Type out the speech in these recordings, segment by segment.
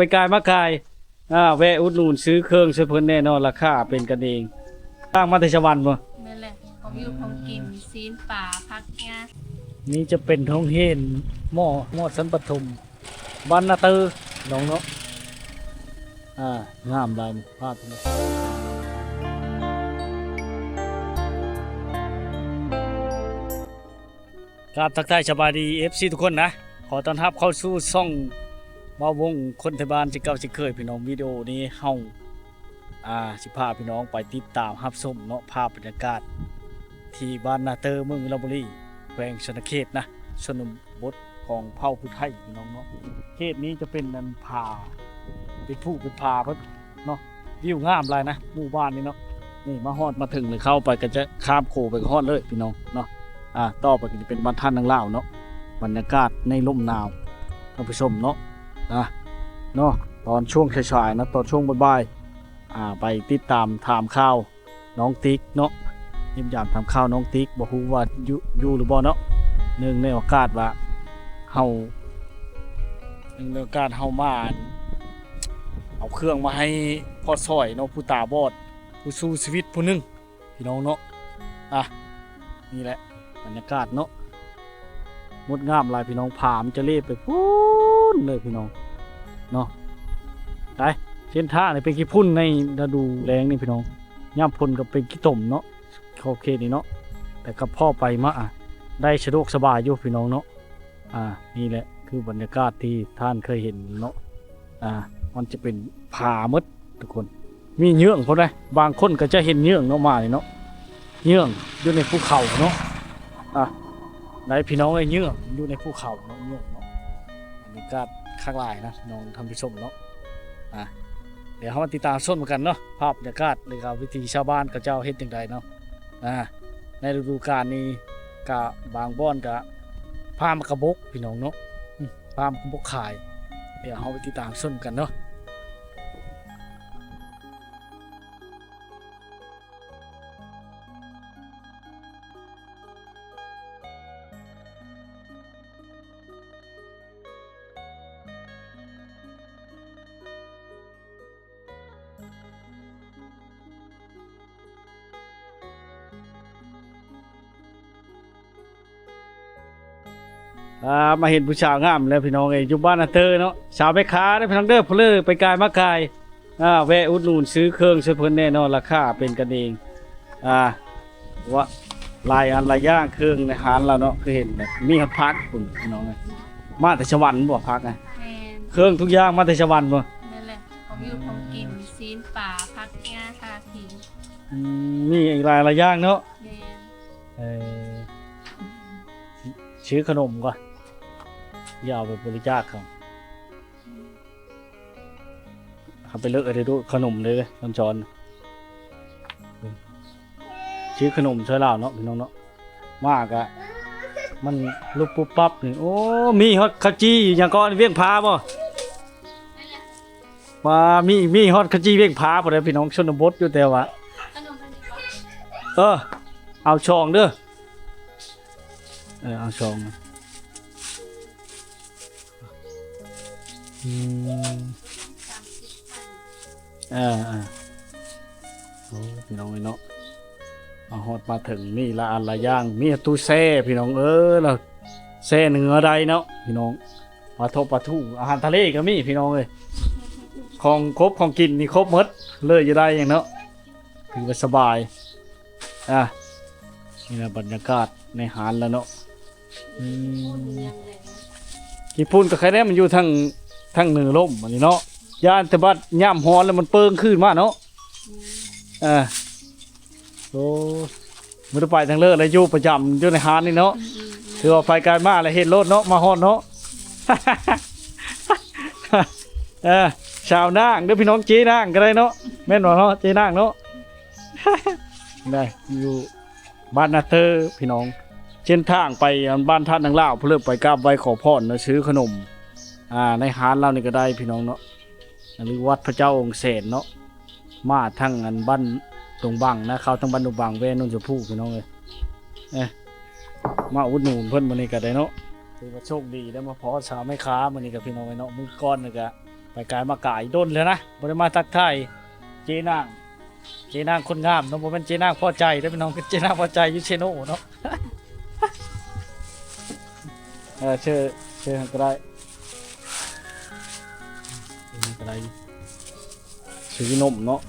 ໄປກາຍມາກາຍ ອ່າ ແວະອຸດໜູນຊື້ເຄື່ອງຊ່ວຍເພິ່ນແນ່ເນາະ ລາຄາເປັນກັນເອງ. ຕ່າງມາແຕ່ສະຫວັນບໍ່? ແມ່ນແຫຼະ ຂອງຢູ່ຂອງກິນ ຊີ້ນປາ ຜັກຫຍ້າ. ນີ້ຈະເປັນໂຮງຮຽນ ມ ມ ຊັ້ນປະຖົມ ບ້ານນາເຕີ ນ້ອງເນາະ. ອ່າ ງາມຫຼາຍພາບນີ້. ກາບທັກທາຍສະບາຍດີ ເອັຟຊີ ທຸກຄົນນະ, ຂໍຕ້ອນຮັບເຂົ້າສູ່ຊ່ອງບ່າວວົງຄົນໄທບ້ານ ເຊັ່ນເກົ່າເຊັ່ນເຄີຍ ພີ່ນ້ອງ. ວິດີໂອນີ້ເຮົາ ອ່າ ຊິພາພີ່ນ້ອງໄປຕິດຕາມຮັບຊົມເນາະ ພາບບັນຍາກາດທີ່ບ້ານນາເຕີ ເມືອງວິລະບູລີ ແຂວງສະຫວັນນະເຂດນະ, ຊົນນະບົດຂອງເຜົ່າຜູ້ໄທ ພີ່ນ້ອງເນາະ. ເຂດນີ້ຈະເປັນອັນຜາ ເປັນພູເປັນຜາເພິ່ນເນາະ, ວິວງາມຫຼາຍນະ ໝູ່ບ້ານນີ້ເນາະ. ນີ້ມາຮອດມາເຖິງເລີຍ, ເຂົ້າໄປກໍຈະຂ້າມໂຂງໄປກໍຮອດເລີຍ ພີ່ນ້ອງເນາະ. ອ່າ ຕໍ່ໄປກໍຈະເປັນບ້ານທ່ານນາງລາວເນາະ, ບັນຍາກາດໃນລົມໜາວ ທ່ານຜູ້ຊົມເນາະ. ອ່າ ເນາະ ຕອນຊ່ວງສາຍໆນະ, ຕອນຊ່ວງບ່າຍໆ ອ່າ ໄປຕິດຕາມຖາມຂ່າວນ້ອງຕິກເນາະ, ຢ້ຽມຢາມຖາມຂ່າວນ້ອງຕິກ ບໍ່ຮູ້ວ່າຢູ່ ຢູ່ຫຼືບໍ່ເນາະ. ເນື່ອງໃນໂອກາດວ່າເຮົາ ເນື່ອງໃນໂອກາດເຮົາມາ ເອົາເຄື່ອງມາໃຫ້ພໍ່ຊ່ອຍເນາະ, ຜູ້ຕາບອດ ຜູ້ສູ້ຊີວິດຜູ້ໜຶ່ງ ພີ່ນ້ອງເນາະ. ອ່ະ ນີ້ແຫຼະບັນຍາກາດເນາະ, ງົດງາມຫຼາຍ ພີ່ນ້ອງ. ຜາມັນຈະເລໄປພຸ້ນເລີຍ ພີ່ນ້ອງເນາະ. ໄປ ເສັ້ນທາງນີ້ເປັນຂີ້ຝຸ່ນໃນລະດູແລ້ງນີ້ ພີ່ນ້ອງ, ຍາມຝົນກໍເປັນຂີ້ຕົມເນາະ ຂອບເຂດນີ້ເນາະ, ແຕ່ກໍພໍໄປມາ ອ່ະ ໄດ້ສະດວກສະບາຍຢູ່ ພີ່ນ້ອງເນາະ. ອ່າ ນີ້ແຫຼະຄືບັນຍາກາດທີ່ທ່ານເຄີຍເຫັນເນາະ. ອ່າ ມັນຈະເປັນຜາໝົດທຸກຄົນ, ມີເຫຍື້ອງພຸ້ນເດ້. ບາງຄົນກໍຈະເຫັນເຫຍື້ອງເນາະ ມານີ້ເນາະ, ເຫຍື້ອງຢູ່ໃນພູເຂົາເນາະ. ອ່າ ໄດ້ພີ່ນ້ອງເອີຍ, ເຫຍື້ອງຢູ່ໃນພູເຂົາເນາະ, ເຫຍື້ອງເນາະ. ບັນຍາກາດຄັກຫຼາຍນະ ນ້ອງທ່ານຜູ້ຊົມເນາະ. ອ່າ ດຽວເຮົາມາຕິດຕາມຊົມນຳກັນເນາະ, ພາບບັນຍາກາດ ຫຼືວ່າວິຖີຊາວບ້ານເຂົາເຈົ້າເຮັດຈັ່ງໃດເນາະ. ອ່າ ໃນລະດູການນີ້ກະບາງບ່ອນກະພາມາກະບົກ ພີ່ນ້ອງເນາະ, ອືມ ພາມາກະບົກຂາຍ. ດຽວເຮົາໄປຕິດຕາມຊົມກັນເນາະ. ອ່າ ມາເຫັນຜູ້ສາວງາມແລ້ວ ພີ່ນ້ອງເອີຍ, ຢູ່ບ້ານນາເຕີເນາະ. ສາວແມ່ຄ້າເດີ ພີ່ນ້ອງເດີ, ຜູ້ເລີໄປກາຍມາກາຍ ອ່າ ແວະອຸດໜູນຊື້ເຄື່ອງຊ່ວຍເພິ່ນແນ່ເນາະ, ລາຄາເປັນກັນເອງ. ອ່າ ວ່າຫຼາຍອັນຫຼາຍຢ່າງ ເຄື່ອງໃນຮ້ານລາວເນາະ, ຄືເຫັນແບບມີຮອດຜັກພຸ້ນ ພີ່ນ້ອງເອີຍ. ມາແຕ່ສະຫວັນບໍ່ ຜັກນະ? ແມ່ນ. ເຄື່ອງທຸກຢ່າງມາແຕ່ສະຫວັນບໍ່? ແມ່ນແຫຼະ ຂອງຢູ່ຂອງກິນ ຊີ້ນປາ ຜັກຫຍ້າ ຄາຄີ. ອືມ ມີອີກຫຼາຍຫຼາຍຢ່າງເນາະ. ແມ່ນ. ເອີ ຊື້ຂະໜົມກ່ອນ ຢ່າເອົາໄປບໍລິຈາກເຂົາ. ເອົາໄປເລີຍເດີລູກ ຂະໜົມເດີ ມັນສອນ ຊື້ຂະໜົມຊ່ວຍລາວເນາະ ພີ່ນ້ອງເນາະ. ມາກະມັນລຸບປຸບປັບນີ້. ໂອ້ ມີຮອດເຂົ້າຈີ່ຫຍັງເກາະ ວຽງຜາບໍ່? ວ່າມີ ມີຮອດເຂົ້າຈີ່ວຽງຜາພຸ້ນເດ້ ພີ່ນ້ອງ. ຊົນນະບົດຢູ່ ແຕ່ວ່າ ເອີ ເອົາສອງເດີ. ເອີ ເອົາສອງ. ອືມ ເອີ ເອີ ໂອ້ ພີ່ນ້ອງເອີຍເນາະ, ມາຮອດມາເຖິງມີຫຼາຍອັນຫຼາຍຢ່າງ, ມີຕູ້ແຊ່ ພີ່ນ້ອງເອີຍ, ແຊ່ເນື້ອໄດ້ເນາະ ພີ່ນ້ອງ. ປາທົອບປາທູ ອາຫານທະເລກໍມີ ພີ່ນ້ອງເອີຍ, ຂອງຄົບຂອງກິນນີ້ຄົບໝົດເລີຍ, ຢາກໄດ້ຫຍັງເນາະ ຖືວ່າສະບາຍ. ອ່າ ນີ້ລະບັນຍາກາດໃນຮ້ານລະເນາະ. ອືມ ຍີ່ປຸ່ນກໍໄຄແນ່ ມັນຢູ່ທາງ ທາງເໜືອລົມອັນນີ້ເນາະ, ຢ້ານແຕ່ບັດຍາມຮ້ອນແລ້ວມັນເປິງຄືນມາເນາະ. ອືມ ເອີ ໂອ້ ບໍ່ໄດ້ໄປທາງເລີກແລ້ວ ຢູ່ປະຈຳຢູ່ໃນຮ້ານນີ້ເນາະ. ອືມ ອືມ ຖືວ່າໄປກາຍມາແລ້ວເຫັນໂລດເນາະ ມາຮອດເນາະ. ເອີ ສາວນາງເດີພີ່ນ້ອງ, ເຈນາງກໍໄດ້ເນາະ, ແມ່ນບໍ່ເນາະ ເຈນາງເນາະ? ໄດ້ ຢູ່ບ້ານນາເຕີພີ່ນ້ອງ, ເສັ້ນທາງໄປບ້ານທ່ານນາງລາວ ເພິ່ນເລີໄປກາບໄຫວ້ຂໍພອນນະ, ຊື້ຂະໜົມ ອ່າ ໃນຮ້ານລາວນີ້ກໍໄດ້ພີ່ນ້ອງເນາະ, ຫຼືວັດພະເຈົ້າອົງແສນເນາະ. ມາທາງອັນບ້ານດົງບັງນະ, ເຂົ້າທາງບ້ານດົງບັງ ແວ່ໂນນຊົມພູພີ່ນ້ອງເອີຍ. ເອີ ມາອຸດໜູນເພິ່ນມື້ນີ້ກໍໄດ້ເນາະ, ຖືວ່າໂຊກດີໄດ້ມາພໍ້ສາວແມ່ຄ້າມື້ນີ້ກໍພີ່ນ້ອງເອີຍເນາະ. ມື້ກ່ອນນີ້ກໍ ໄປກາຍມາກາຍດົນແລ້ວນະ ບໍ່ໄດ້ມາທັກທາຍເຈນາງ ເຈນາງຄົນງາມເນາະ ບໍ່ແມ່ນເຈນາງພໍໃຈເດີ້ພີ່ນ້ອງ ເປັນເຈນາງພໍໃຈຢູ່ເຊໂນເນາະ. ເອີ ເຊີ ເຊີໃຫ້ກໍໄດ້ ເຊີໃຫ້ກໍໄດ້ ຊື້ນົມເນາະ.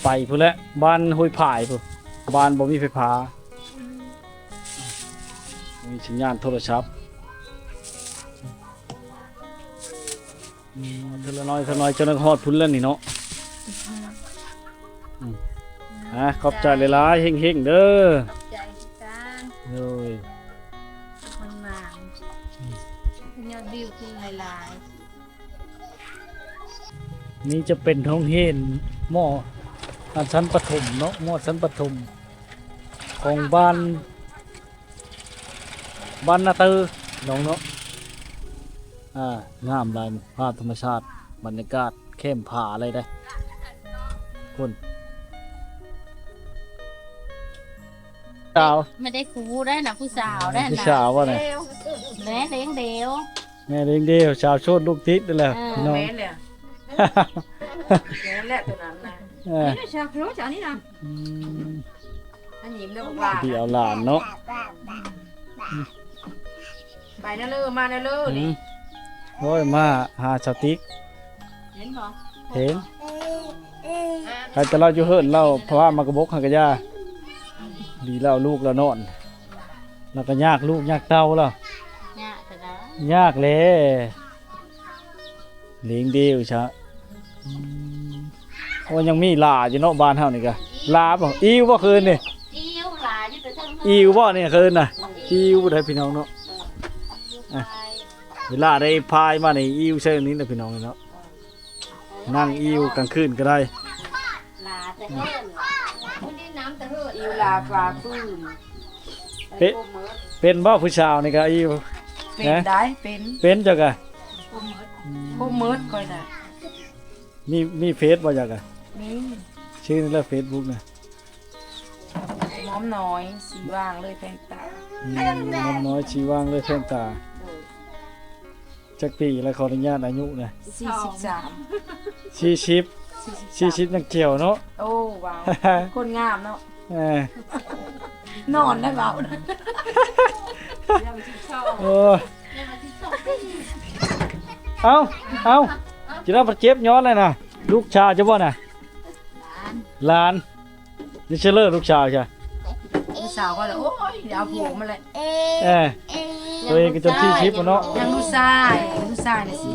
ໄປພຸ້ນແຫຼະ ບ້ານຫ້ວຍຜາຍພຸ້ນ ບ້ານບໍ່ມີໄຟຟ້າ ບໍ່ມີສັນຍານໂທລະສັບ. ອືມ ເທື່ອລະໜ້ອຍ ເທື່ອລະໜ້ອຍ ເຈົ້າໜ້ອຍຮອດພຸ້ນແລ້ວນີ້ເນາະ. ອືມ ອືມ ອ່າ ຂອບໃຈຫຼາຍໆ ເຮັງໆ ເດີ. ຂອບໃຈຄືກັນ ໂດຍ ຄົນມາ ອືມ ຍອດວິວຂຶ້ນຫຼາຍໆ. ນີ້ຈະເປັນໂຮງຮຽນ ມໍ ອັນຊັ້ນປະຖົມເນາະ ມໍຊັ້ນປະຖົມຂອງບ້ານ ບ້ານນາເຕີ ພີ່ນ້ອງເນາະ. ອ່າ ງາມຫຼາຍ ພາບທຳມະຊາດ ບັນຍາກາດແຄມຜາເລີຍເດ້ ພຸ້ນ. ສາວ ບໍ່ໄດ້ຄູໄດ້ນະ ຜູ້ສາວໄດ້ນະ ຜູ້ສາວວ່ານະ ແມ່ລ້ຽງເດວ ແມ່ລ້ຽງເດວ ສາວໂສດລູກຕິດນັ້ນແຫຼະ ເອີ ພີ່ນ້ອງ ແມ່ນແຫຼະ ແມ່ນແຫຼະຕົວນັ້ນນະ ເອີ ນີ້ນະ ສາວໂສດ ເຈົ້ານີ້ນະ ອືມ ອັນນີ້ເລື່ອງວ່າ ທີ່ເອົາຫຼານເນາະ ໄປນະເລີ ມານະເລີ ອືມ ນີ້ ໂອ້ຍ ມາຫາສາວຕິກ ເຫັນບໍ່? ເຫັນ ໃຜແຕ່ລາວຢູ່ເຮືອນລາວ ພາມາກະບົກຫັ້ນກະຢ່າ ດີແລ້ວລູກລາວນອນ ລາວກະຍາກລູກຍາກເຕົ້າລາວ ຍາກແທ້ນະ ຍາກແຫຼະ ລ້ຽງເດວຊະ ອືມ ໂອ້ ຍັງມີຫຼາຢູ່ເນາະ ບ້ານເຮົານີ້ກະ ຫຼາບໍ່? ອີວບໍ່ຄືນນີ້? ອີວ ຫຼາຢູ່ແຕ່ເທິງເຮືອນ ອີວບໍ່ນີ້ຄືນນະ? ອີວໄດ໋ພີ່ນ້ອງເນາະ ອ່ະ ເວລາໄດ້ພາຍມານີ້ ອີວໃສ່ນີ້ນະພີ່ນ້ອງເນາະ ນັ່ງອີວກາງຄືນກະໄດ້ ຫຼາແຕ່ເຮືອນ ອີວຫຼາຝາຟືນ ເປັນ ເປັນບໍ່ຜູ້ສາວນີ້ກະອີວ? ເປັນ ນະ ໄດ້ ເປັນ ເປັນເຈົ້າກະ ຄົບໝົດ ອືມ ຄົບໝົດຂ້ອຍນະ ມີ ມີເຟສບໍ່ເຈົ້າກະ? ມີ ຊື່ນີ້ແຫຼະ ເຟສບຸກນະ ໝອມນ້ອຍ ສີຫວ່າງເລີຍແພງຕາ ອືມ ໝອມນ້ອຍ ສີຫວ່າງເລີຍແພງຕາ ໂດຍ ຈັກປີລະ ຂໍອະນຸຍາດອາຍຸນະ? ສີ່ສິບສາມ ສີ່ສິບ ສີ່ສິບ ສີ່ສິບຍັງແຈ່ວເນາະ ໂອ້ ວ້າວ ຄົນງາມເນາະ ເອີ ນອນໄດ້ເວົ້າ ໂອ້ ເອົ້າ ເອົ້າ ຈະໄດ້ບາດເຈັບຍ້ອນແລ້ວນະ ລູກຊາຍເຈົ້າບໍ່ນະ? ຫຼານ ຫຼານ ນີ້ເຊີເລີ ລູກສາວຊະ ລູກສາວຂ້ອຍລະ ໂອ້ຍ ດຽວເອົາຜົວມາແຫຼະ ເອີ ໂຕເອງກະຈົນສີ່ສິບພຸ້ນເນາະ ຍັງລູກຊາຍ ລູກຊາຍນະຊິ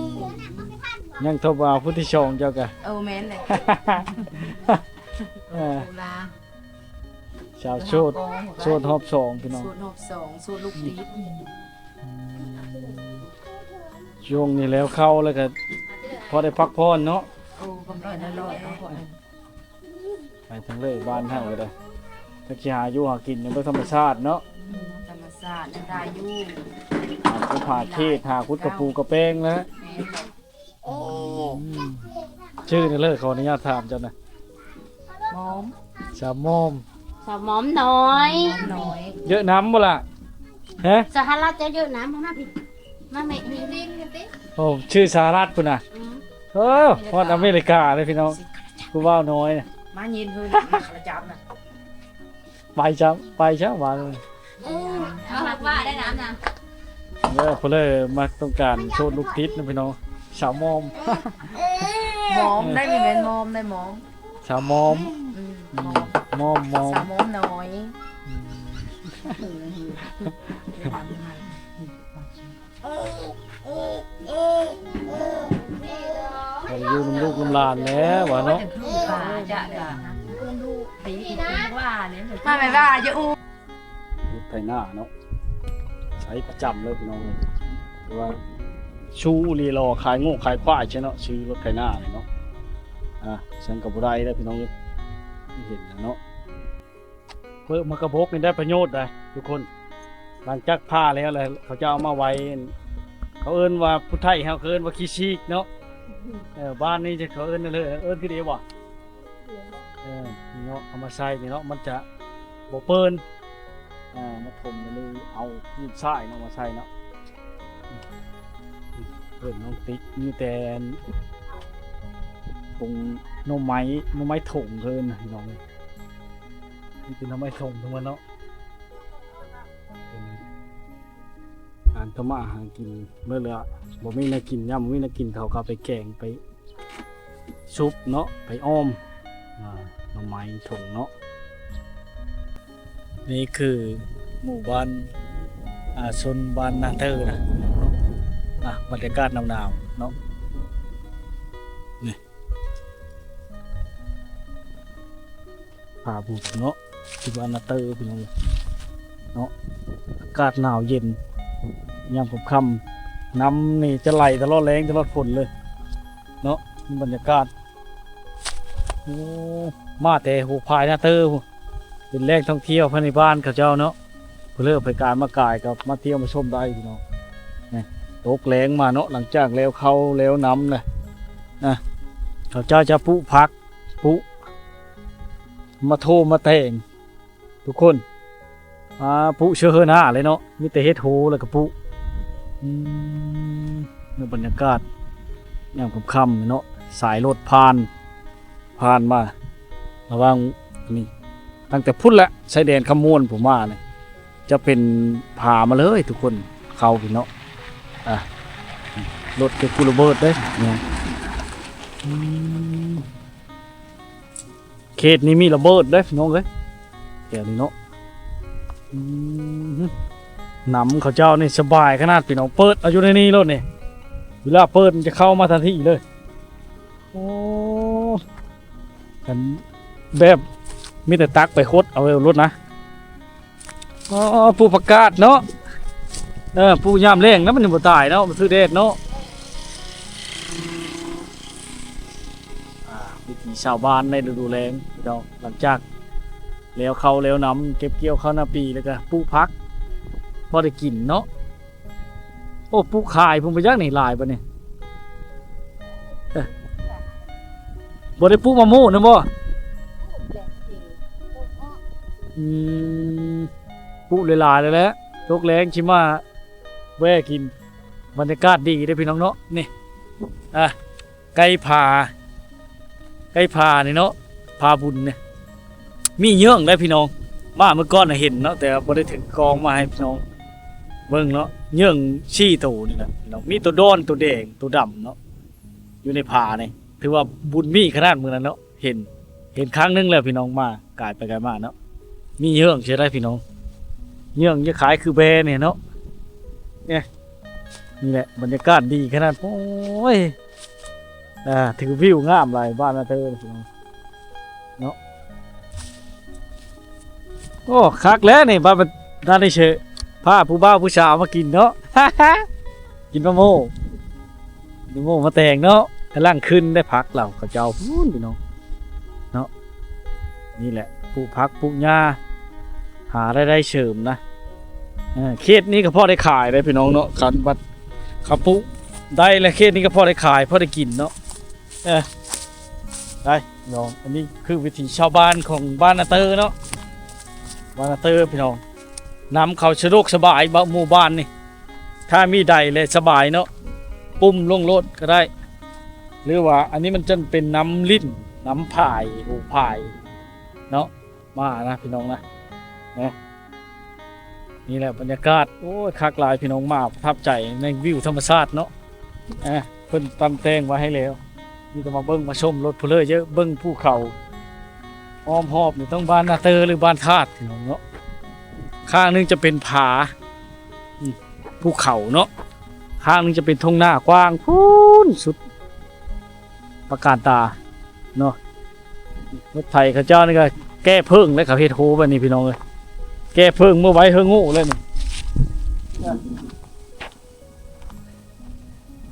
ຍັງທົບເອົາຜູ້ທີສອງເຈົ້າກະ ເອີ ແມ່ນແຫຼະ ເອີ ສາວໂສດ ໂສດຮອບສອງພີ່ນ້ອງ ໂສດຮອບສອງ ໂສດລູກຕິດ ອືມ ຊ່ວງນີ້ແລ້ວເຂົ້າແລ້ວກະພໍໄດ້ພັກຜ່ອນເນາະ ໂອ້ ກຳລັງໄດ້ຮ້ອຍເນາະ ໄປທາງເລີຍບ້ານເຮົາກະໄດ້ ຈັກຊິຫາຢູ່ຫາກິນນຳແບບທຳມະຊາດເນາະ ອືມ ທຳມະຊາດຍັງໄດ້ຢູ່ ຫາກຸດຫາເຂດ ຫາຂຸດກະປູກະແປງແລ້ວ ແມ່ນແຫຼະ ອືມ ຊື່ນີ້ເລີຍ ຂໍອະນຸຍາດຖາມເຈົ້ານະ ໝອມ ສາວໝອມ ສາວໝອມນ້ອຍ ໝອມນ້ອຍ ເຢີະນຳບໍ່ລະ? ຮະ? ສະຫະລັດຈະເຢີະນຳບໍ່? ມາພີ້ ມາແມ່ ໂອ້ ຊື່ສະຫະລັດພຸ້ນນະ ອືມ ເອີ ຮອດອາເມລິກາເລີຍພີ່ນ້ອງ ຜູ້ບ່າວນ້ອຍ ມາເຢັນເຮີຍ ມາກະຈັບນະ ໄປຊະ ໄປຊະ ວ່າ ເອີ ເອົາ ວ່າໄດ້ນຳນະ ເອີ ຜູ້ເລີຍມັກຕ້ອງການໂສດລູກຕິດນະພີ່ນ້ອງ ສາວໝອມ ໝອມໄດ້ ແມ່ນໝອມ ໄດ້ໝອມ ສາວໝອມ ອືມ ໝອມ ໝອມ ໝອມ ສາວໝອມນ້ອຍ ອືມ ໄປຢູ່ນຳລູກນຳຫຼານແລ້ວວ່າເນາະ ມາແມ່ນວ່າຢ່າອູ ລົດໄຖນາເນາະ ໃຊ້ປະຈຳເລີຍພີ່ນ້ອງເອີຍ ເພາະວ່າຊູ່ລີລໍຂາຍງົວຂາຍຄວາຍຊັ້ນເນາະ ຊື້ລົດໄຖນານີ້ເນາະ ອ່າ ຊັ້ນກະບໍ່ໄດ້ເດີພີ່ນ້ອງເອີຍ ເຫັນແລ້ວເນາະ ເປີກໝາກກະບົກນີ້ໄດ້ປະໂຫຍດໄດ໋ທຸກຄົນ ຫຼັງຈາກຜ່າແລ້ວ ແລ້ວເຂົາຈະເອົາມາໄວ້ ເຂົາເອີ້ນວ່າ ຜູ້ໄທເຮົາເອີ້ນວ່າຂີ້ຊີກເນາະ ເອີ ບ້ານນີ້ເຂົາເອີ້ນນັ້ນເລີຍ ເອີ້ນຄືເດບໍ່? ເອີ ນີ້ເນາະ ເອົາມາໃສ່ນີ້ເນາະ ມັນຈະບໍ່ເປິ້ນ ອ່າ ມາຖົມ ຫຼືເອົາຫີນຊາຍເນາະ ມາໃສ່ເນາະ ອືມ ເອີ້ນນ້ອງຕິກ ມີແຕ່ອັນ ຜົງໜໍ່ໄມ້ ໜໍ່ໄມ້ຖົງເພິ່ນ ພີ່ນ້ອງເອີຍ ມີແຕ່ໜໍ່ໄມ້ຖົງທັງໝົດເນາະ. ເປັນການທຳມາຫາກິນເບິດແລ້ວ ບໍ່ມີແນວກິນ ຍາມບໍ່ມີແນວກິນ ເຂົາກໍເອົາໄປແກງ ໄປຊຸບເນາະ ໄປອ້ອມ ອ່າ ໜໍ່ໄມ້ຖົງເນາະ. ນີ້ຄືໝູ່ບ້ານ ອ່າ ຊົນບ້ານນາເຕີນະ ອ່າ ບັນຍາກາດໜາວໆເນາະ ນີ້ ຜາບຸນເນາະ ທີ່ບ້ານນາເຕີພີ່ນ້ອງເນາະ. ອາກາດໜາວເຢັນ ຍາມຄ່ຳໆ ນ້ຳນີ້ຈະໄຫຼຕະຫຼອດແລ້ງຕະຫຼອດຝົນເລີຍເນາະ. ບັນຍາກາດ ໂອ້ ມາແຕ່ຫົວພາຍນາເຕີພຸ້ນ ເປັນແຫຼ່ງທ່ອງທ່ຽວພາຍໃນບ້ານເຂົາເຈົ້າເນາະ. ຜູ້ເລີກໄປການມາກາຍກໍມາທ່ຽວມາຊົມໄດ້ພີ່ນ້ອງ. ນີ້ ຕົກແລງມາເນາະ ຫຼັງຈາກແລ້ວເຂົ້າແລ້ວນ້ຳແຫຼະ ອ່າ ເຂົາເຈົ້າຈະປູກຜັກ ປູກ ມາໂທມາແຕງ ທຸກຄົນ ອ່າ ປູກເຊື້ອເຮືອນຫາເລີຍເນາະ ມີແຕ່ເຮັດໂຮແລ້ວກໍປູກ. ອືມ ໃນບັນຍາກາດຍາມຄ່ຳໆເນາະ ສາຍລົດຜ່ານ ຜ່ານມາລະຫວ່າງນີ້ ຕັ້ງແຕ່ພຸ້ນແຫຼະ ຊາຍແດນຄຳມ່ວນ ຜູ້ມານີ້ ຈະເປັນຜາມາເລີຍທຸກຄົນ ເຂົ້າພີ້ເນາະ. ອ່າ ລົດເກັບກູ້ລະເບີດເດ້ ອືມ ເຂດນີ້ມີລະເບີດເດ້ພີ່ນ້ອງເອີຍ ແຖວນີ້ເນາະ. ອືມ ນ້ຳເຂົາເຈົ້ານີ້ສະບາຍຂະໜາດພີ່ນ້ອງ ເປີດເອົາຢູ່ໃນນີ້ໂລດນີ້ ເວລາເປີດມັນຈະເຂົ້າມາທັນທີເລີຍ. ໂອ້ ຄັນແບບມີແຕ່ຕັກໄປຫົດເອົາໂລດນະ. ອໍ ປູກຜັກກາດເນາະ ເອີ ປູກຍາມແລ້ງນະ ມັນຍັງບໍ່ຕາຍເນາະ ມັນຖືກແດດເນາະ. ອ່າ ວິຖີຊາວບ້ານໃນລະດູແລ້ງເນາະ ຫຼັງຈາກແລ້ວເຂົ້າແລ້ວນ້ຳ ເກັບກ່ຽວເຂົ້ານາປີ ແລ້ວກໍປູກຜັກ ພໍໄດ້ກິນເນາະ. ໂອ້ ປູກຂາຍພຸ້ນບໍ່ຈັກນີ້ ຫຼາຍປານນີ້. ເອີ ບໍ່ໄດ້ປູກມະມ່ວງນຳບໍ່? ອືມ ປູກຫຼາຍໆແລ້ວແຫຼະ ຕົກແລງຊິມາແວ່ກິນ. ບັນຍາກາດດີເດ້ພີ່ນ້ອງເນາະ ນີ້ ອ່າ ໄກ່ຜາ ໄກ່ຜານີ້ເນາະ ຜາບຸນນີ້ ມີເຍື້ອງໄດ໋ພີ່ນ້ອງ. ມາມື້ກ່ອນນະເຫັນເນາະ ແຕ່ວ່າບໍ່ໄດ້ຖືກ້ອງມາໃຫ້ພີ່ນ້ອງເບິ່ງເນາະ. ເຍື້ອງສີ່ໂຕນີ້ແຫຼະພີ່ນ້ອງ ມີໂຕດອນ ໂຕແດງ ໂຕດຳເນາະ ຢູ່ໃນຜານີ້ ຖືວ່າບຸນມີຂະໜາດມື້ນັ້ນເນາະ ເຫັນ ເຫັນຄັ້ງໜຶ່ງແລ້ວພີ່ນ້ອງ ມາກາຍໄປກາຍມາເນາະ. ມີເຍື້ອງໃຊ້ໄດ້ພີ່ນ້ອງ ເຍື້ອງຈະຄ້າຍຄືແບນີ້ເນາະ. ນີ້ ນີ້ແຫຼະ ບັນຍາກາດດີຂະໜາດ ໂອ້ຍ ອ່າ ຖືວິວງາມຫຼາຍບ້ານນາເຕີເນາະ. ໂອ້ ຄັກແລ້ວນີ້ ບ້ານນາເຕີ ພາຜູ້ບ່າວຜູ້ສາວມາກິນເນາະ ກິນມະມ່ວງ ມະມ່ວງມາແຕງເນາະ. ກຳລັງຂຶ້ນໄດ້ ຜັກລາວເຂົາເຈົ້າພຸ້ນພີ່ນ້ອງເນາະ. ນີ້ແຫຼະ ປູກຜັກປູກຫຍ້າ ຫາລາຍໄດ້ເສີມນະ. ເອີ ເຂດນີ້ກໍພໍໄດ້ຂາຍໄດ໋ພີ່ນ້ອງເນາະ ຄັນວ່າເຂົາປູກໄດ້ແລ້ວ ເຂດນີ້ກໍພໍໄດ້ຂາຍ ພໍໄດ້ກິນເນາະ. ເອີ ໄດ້ພີ່ນ້ອງ ອັນນີ້ຄືວິຖີຊາວບ້ານຂອງບ້ານນາເຕີເນາະ ບ້ານນາເຕີພີ່ນ້ອງ. ນ້ຳເຂົ້າສະດວກສະບາຍ ບາງໝູ່ບ້ານນີ້ ຖ້າມີໃດແລ້ວສະບາຍເນາະ ປຸ້ມລົງໂລດກໍໄດ້ ຫຼືວ່າອັນນີ້ມັນຈະເປັນນ້ຳລິ້ນ ນ້ຳພາຍ ໂອພາຍເນາະ. ມານະພີ່ນ້ອງນະ ນະ ນີ້ແຫຼະບັນຍາກາດ ໂອ້ຍ ຄັກຫຼາຍພີ່ນ້ອງ ມາປະທັບໃຈໃນວິວທຳມະຊາດເນາະ. ອ່າ ເພິ່ນຕຳແຕ່ງໄວ້ໃຫ້ແລ້ວ ມີແຕ່ມາເບິ່ງມາຊົມໂລດ ຜູ້ເລີກເຢີະ ເບິ່ງພູເຂົາອ້ອມຮອບນີ້ ຕ້ອງບ້ານນາເຕີ ຫຼື ບ້ານທາດພີ່ນ້ອງເນາະ. ຂ້າງໜຶ່ງຈະເປັນຜາ ອືມ ພູເຂົາເນາະ ຂ້າງໜຶ່ງຈະເປັນທົ່ງນາກວ້າງພຸ້ນສຸດ ປະການຕາເນາະ. ລົດໄຖເຂົາເຈົ້ານີ້ກໍແກ້ເຜິ້ງແລ້ວ ເຂົາເຮັດໂຮແບບນີ້ພີ່ນ້ອງເອີຍ ແກ້ເຜິ້ງເມື່ອໄວເຮີໂງ່ແລ້ວນີ້.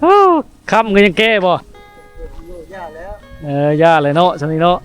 ໂອ້ ຄ່ຳກໍຍັງແກ້ບໍ່? ເອີ ຢ່າແລ້ວເນາະ ຊ່ຳນີ້ເນາະ.